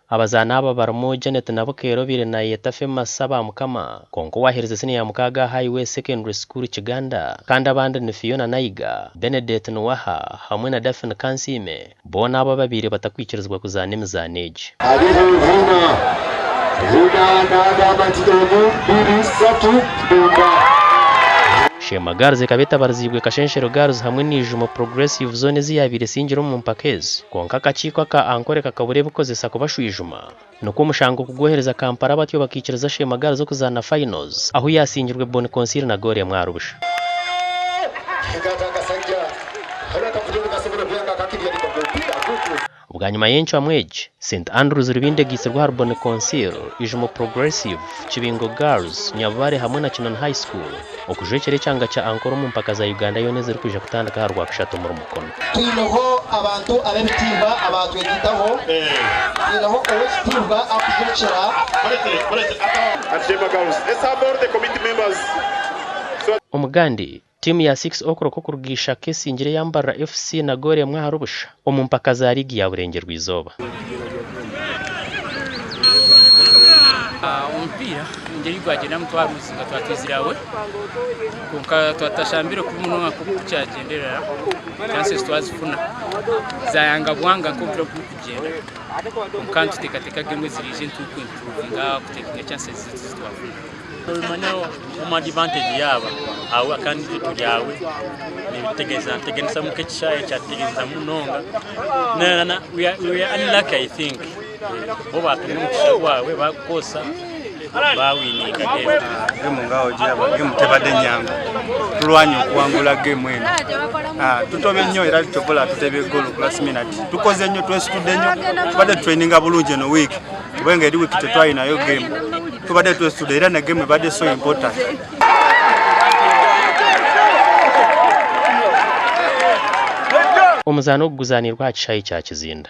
Abazaani aba barimu Janet Nabukeera obaire nayeyeta Famous Ssabamukama kwonka owaherize siniya ya mukaaga aha Highway Secondary School Kiganda kandi abandi ni Fiona Naiga, Benedette Nuwaha hamwe na Daphne Kansiime boona abo ababaire batakwikirizibwa kuzaana emizaano egi. Hariho Huna. Huna naagamba nti, Emu, biri, satu, bumba. Sheema Girls ekaba etabariziibwe Kashenshero Girls hamwe na Ijumo Progressive zoona ezi yaabaire esingire omu mpaka ezi. Kwonka akakiiko aka Ankole kakabura ebikozesa kubashwijuma, nikwo omushango kugwohereza Kampala batyo bakaikiriza Sheema Girls okuzaana finals ahu yaasingirwe Boni Consil na goolo emwe ahari busha. Bwanyima y'encwamu egi, St Andrews Rubindi egaitsirwe ahari Boni Consil, Ijumo Progressive, Kibingo Girls, Nyabubare hamwe na Kinoni High School okujwekyera ekyanga kya Ankole omu mpaka za Uganda yoona ezirikwija kutandika aha Rwakushatu omuri Mukono. Twineho abantu ab'ebitiibwa abaatwegaitaho. Twineho ow'ekitiibwa arikujwekyera. Omugandi, Tiimu ya Six O'Clock okuruga Ishaka esingire eya Mbarara FC na goolo emwe ahari busha omu mpaka za liigi ya Burengyerwa-izooba. Omupiira engyeri gwagyendamu twaruzinga twatwizire awe kwonka twatashambire kubi munonga nk'oku tukyagyendera chances twazifuna zayanga bwanga nk'omupiira oku gurikugyenda kwonka nituteekateeka geemu eziriija nituku impuruvinga kutekinga chances zaitu ezi twafuna. Nobimanya home advantage yaaba awe kandi itwe turi awe nibituteganisa nituteganisa nk'ekishaayi kyatuteganisa munonga na we are we are unlucky I think bo baatunga omugisha gwabwe baakukosa baawininga geemu. Geemu nga ogiraba geemu tebadde nyangu tulwanye okuwangula geemu eno Ah, tutobye nnyo era tobola tutebye goolo ku last minute tukoze nnyo twesitudde nnyo tubadde tutraininga bulungi eno wiiki kubanga eri wiiki tetwalinayo geemu tubadde twesitudde era ne geemu ebadde so important Omuzaano ogu guzaanirwe aha kishaayi kya Kizinda.